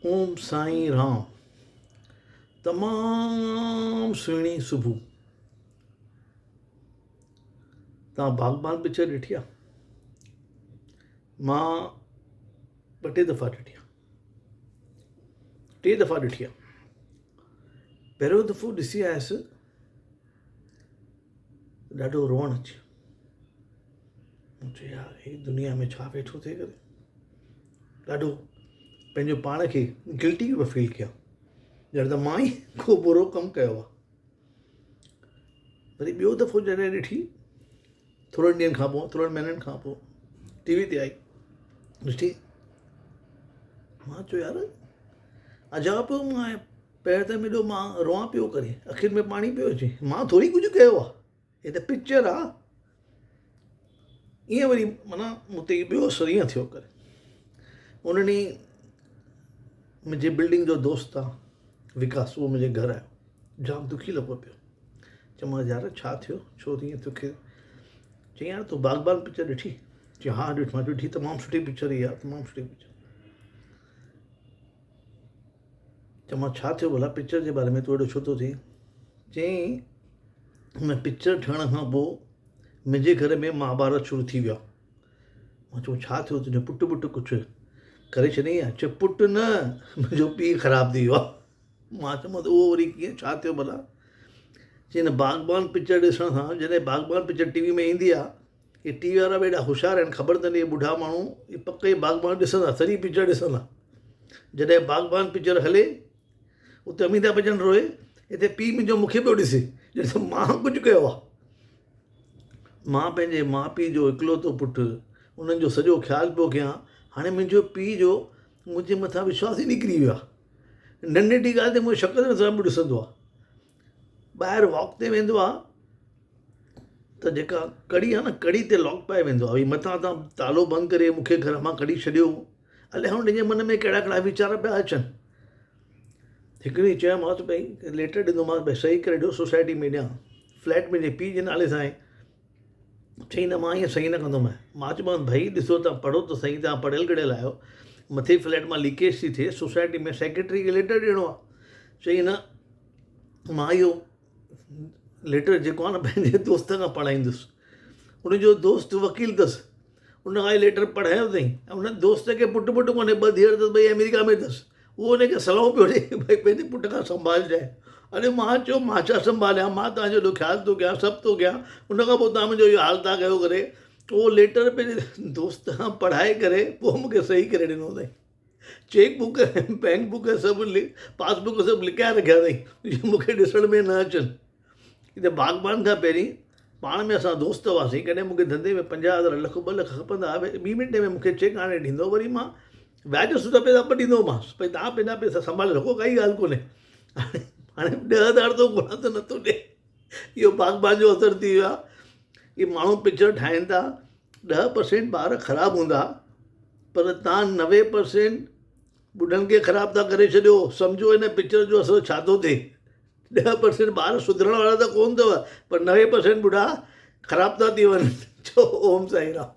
اوم سائين رام تمام سهڻي صبح توهان باغبان پڪچر ڏٺي آ مان ٻه ٽي دفعا ڏٺي آ ٽي دفعا ڏٺي آ پهريون دفعو ڏسي آيس ڏاڍو روئڻ اچي مون چيو يار هي دنيا ۾ ڇا ويٺو ٿئي ڪري ڏاڍو پنهنجو پاڻ کي گلٽي پيو فيل ڪيان ڄڻ ته مان ئي ڪو برو ڪم ڪيو آهي وري ٻيو دفعو جڏهن ڏٺي ٿورن ڏينهن کان پوء ٿورن مهينن کان پوء ٽي وي تي آئي ڏٺي مان چيو يار عجب پيو مان پهرين ته ميڏو مان روئان پيو ڪري اکين ۾ پاڻي پيو اچي مان ٿوري ڪجهه ڪيو آهي هي ته پڪچر آ ائين وري معنيٰ مون تي ٻيو اثر ائين ٿيو ڪري ان ڏينهن منهنجي بلڊنگ جو دوست آ وڪاس اهو منهنجي گهر آيو جام دکي لڳو پيو چيومانس يار ڇا ٿيو ڇو ائين توکي چئي يار تو باغبان پڪچر ڏٺي چي ها ڏٺ مان ڏٺي تمام سٺي پڪچر هئي يار تمام سٺي پڪچر چيومانس ڇا ٿيو ڀلا پڪچر جي باري ۾ تون ايڏو ڇو ٿو ٿئين چيائين هن پڪچر ٺهڻ کان پوء منهنجي گهر ۾ مهاڀارت شروع ٿي ويو آهي. مان چيو ڇا ٿيو تنهنجو پٽ ٻٽ ڪجهه ڪري ڇڏيائين يا؟ چي پٽ نه منهنجو پيء خراب ٿي ويو آهي. مان چيومانس اهو وري ڪيئن ڇا ٿيو ڀلا؟ چي هن باغبان پڪچر ڏسڻ سان جڏهن باغبان پڪچر ٽي وي ۾ ايندي آهي هي ٽي وي وارا به ايڏا هوشيار آهن خبر اٿن اهي ٻڍا ماڻهو اهي پڪ ئي باغبان ڏسندا سڄي پڪچر ڏسندا جڏهن باغبان پڪچر هلي اتي اميتاڀ بچن روئي هتي پيء منهنجو مون کي پيو ڏسي ڄڻ ته مان ڪجهه ڪيو آهي مان پنهنجي ماء پيء جو اڪلوتو پٽ انهن جو سڄو خيال پيو ڪيان هاڻي منهنجو پيء جو منهنجي مٿان وشواس ئي نڪري ويو آهي ننڍي ننڍي ڳالهه تي منهنجي شڪل سان به ڏسندو آهي ٻاهر واڪ تي ويندو آهي ته جيڪا ڪڙي آهي نه ڪڙي تي لاڪ پائي ويندو آهي ڀئي متان تان تالو بند ڪري مون کي گهر مان ڪڍي ڇڏيو الائي هن جي من ۾ ڪهڙا ڪهڙا ويچار پيا اچن هڪ ڏينهن چيومانس ته ڀئي ليٽر ڏيندومانس ڀئي صحيح ڪري ڏيو سوسائٽي ۾ ڏيان فليٽ منهنجي پيء جي نالي سان آهي چئي نه مان ائين صحيح نه ڪندومانء مان چيومانس ڀئي ڏسو توهان پڙهو ته صحيح توهان پڙهيل ڳڙهيل آهيو مٿي فليٽ مان ليڪيج ٿي ٿئي سوسائٽي ۾ سيڪريٽري کي ليٽر ڏيڻو آهي چئي نه مان اهو ليٽر جيڪو آهي نه پنهنجي دوست کان پڙهائيندس ان جو دوست وڪيل اٿس ان کان ليٽر پڙهايو اٿئي ۽ ان دوست کي پٽ پٽ ڪونهي ٻه ڌيئر اٿس ٻئي آمريڪا ۾ اٿس اهو ان کي صلاحون پيو ڏي ڀئي پنهنجي پٽ کان سنڀالجانء اري مان چيو مان ڇا سنڀاليان مان توهان جو ايڏو خيال ٿو ڪيان سڀ ٿو ڪيان ان کان پوء توهان منهنجو اهو حال ٿا ڪيو ڪري اهو ليٽر پنهنجي دوست کان پڙهائي ڪري پوء مون کي صحيح ڪري ڏنو اٿئي چيڪ بڪ ۽ بينڪ بڪ سڀ پاس بڪ سڀ لڪائي رکيا اٿئي جيئن مون کي ڏسڻ ۾ نه اچن هتي باغبان کان پهرين پاڻ ۾ اسان دوست هئاسين ڪڏهن مون کي ڌنڌي ۾ پنجاهه هزار لک ٻه لک کپندا هئا ٻي منٽي ۾ مون کي چيڪ آڻي ڏيندو وري مان وياج سوڌا پئسا به ڏيندومانس ڀئي توهان پنهنجا پئسا سنڀالي رکو ڪائي ڳالهه ڪونهي هاڻي هاڻي 10,000 ٿو گهران ته نٿو ڏي اهو باغبان جو اثر ٿي ويو آهي اهي ماڻهو پڪچر ٺاهين ٿا 10% ٻار خراب هوندا پر تان 90% ٻڍن کي خراب ٿا ڪري ڇڏيو سمجهو هن پڪچر جو اثر ڇا ٿو ٿئي 10% ٻار سڌرڻ وارا ته ڪونه اٿو پر 90% ٻڍا خراب ٿا ٿي وڃن چئو اوم سائين رام.